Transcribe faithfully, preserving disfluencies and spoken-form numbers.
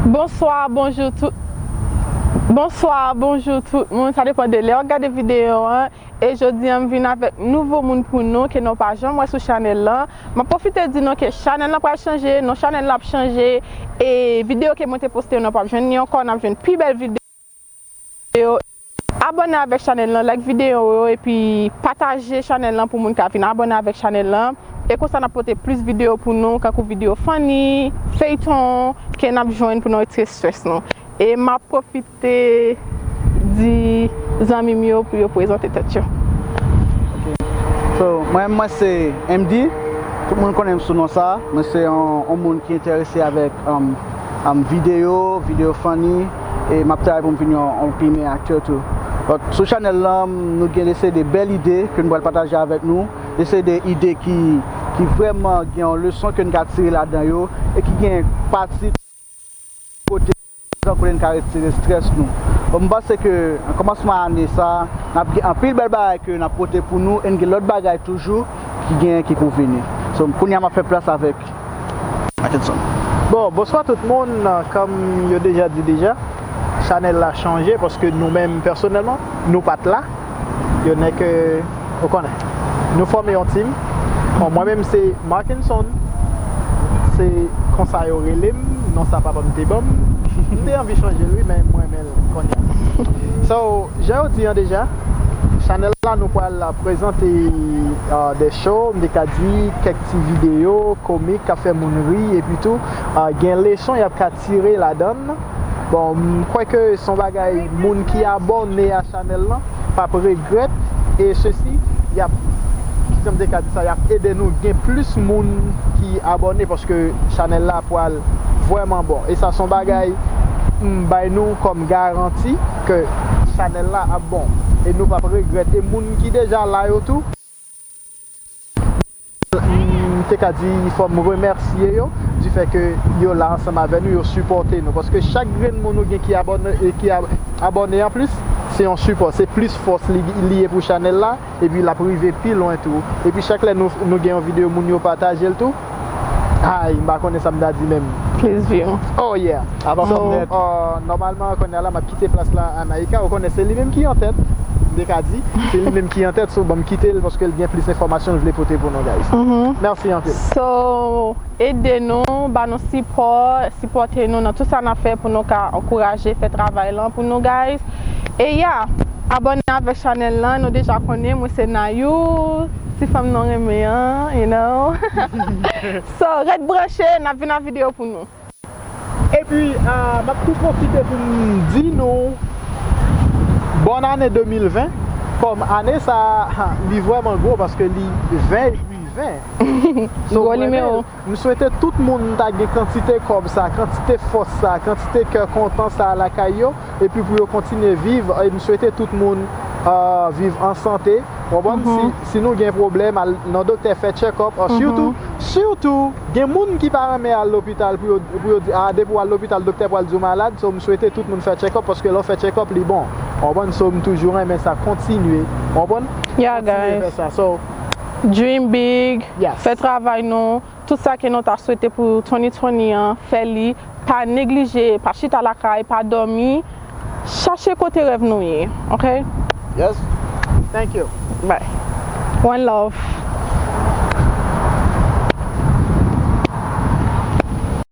Bonswa, bonjou tout. Bonswa, bonjou tout moun. Sa depann de lè w ap gade videyo an. E jodi a, m vin avèk nouvo moun pou nou ke nou pa janm wè sou chanèl lan. M ap pwofite di nou ke chanèl lan pral chanje, non chanèl lan ap chanje. E videyo ke mwen te poste yo, nou p ap jwenn li ankò, n ap jwenn pi bèl videyo. Abòne avèk chanèl lan, like videyo yo, epi pataje chanèl lan pou moun ka vin abòne avèk chanèl lan. E konsa n ap pote plis videyo pou nou, kankou videyo funny, feyton, ke n ap jwenn pou nou retire strès nou. E m ap pwofite di zanmi m yo pou yo prezante tèt yo. So, mwen, mwen se M D. Tout moun konnen m sou non sa. Mwen se yon, yon moun ki enterese avèk um, um, videyo, videyo funny. E m ap travay pou m vin yon, yon pi meyen aktè tou. But, sou chanèl lan, nou gen de seri de bèl ide ke nou pral pataje avèk nou. De seri de ide ki, ki vrèman gen yon leson ke nou ka tire ladan yo e ki gen pati kote kote n ka retire strès nou. Bon, m panse ke an kòmansman ane sa, n ap gen anpil bèl bagay ke n ap pote pou nou e n gen lòt bagay toujou ki gen ki pou vini. So, kounye a m ap fè plas avèk Atkinson. Bon, bonswa tout moun. Kòm yo deja di deja, chanèl la chanje paske nou menm pèsonèlman, nou pa t la. Yo nèk, ou konnen. Nou fòme yon team. Bon, mwen menm se Markinson. Se konsa yo rele m, non sa papa m te ban m. M te anvi chanje l wi, men mwen renmen l kounye a. So, jan yo di an deja, chanèl la nou pral prezante de show, m te ka di kèk ti videyo komik k ap fè moun ri, epi tou gen leson y ap ka tire ladan l. Bon, m kwè ke se yon bagay moun ki abòne a chanèl lan p ap regrèt e sesi y ap, kijan m te ka di sa, y ap ede nou gen plis moun ki abòne paske chanèl la pral vrèman bon. E sa se yon bagay m bay nou kòm garanti ke chanèl la ap bon e nou p ap regrèt. E moun ki deja la yo tou, m te ka di fò m remèsye yo du fait que yo la ansanm avè nou, yo sipòte nou. Paske chak grenn moun ou gen ki abòne, e ki abòne anplis, se yon sipò, se plis fòs li, li ye pou chanèl la, epi l ap rive pi lwen tou. Epi chak lè nou, nou gen yon videyo, moun yo pataje l tou, ay, m pa konnen sa m ta di menm. Plis view. Oh yeah. So, nòmalman, kounye a la, m ap kite plas la a Naïka. Ou konnen se li menm ki an tèt, m te ka di. Se li menm ki an tèt, so ban m kite l paske l gen plis enfòmasyon l vle pote pou nou, guys. Mèsi anpil. So, ede nou, ba nou sipò, sipòte nou nan tout sa n ap fè pou nou ka ankouraje, fè travay lan pou nou, guys. E ya, abòne avèk chanèl lan, nou deja konnen, mwen se Nayou, ti fanm nou renmen an, you know. So, ret branche, n ap vin ak videyo pou nou. Epi, m ap tou pwofite pou m di nou bòn ane de mil ven. Kòm ane sa a, li vrèman gwo paske li ven epi ven. Gwo nimewo. M swete tout moun ta gen kantite kòb sa, kantite fòs sa, kantite kè kontan sa lakay yo, epi pou yo kontinye viv, e m swete tout moun viv an sante. Ou konprann? Si, si nou gen pwoblèm, al nan doktè, fè tchèkòp. Sitou, sitou, gen moun ki pa renmen al lopital pou yo, pou yo di, a, depi w al lopital, doktè pral di w malad. So, m swete tout moun fè tchèkòp, paske lè w fè tchèkòp, li bon. Ou konprann? So, m toujou renmen sa, kontinye. Ou konprann? Yeah, guys. Kontinye fè sa. So, dream big, fè travay nou, tout sa ke nou ta swete pou twenty twenty an, fè li. Pa neglije, pa chita lakay, pa dòmi. Chache kote rèv nou ye, ok? Yes. Thank you. Bye. One love.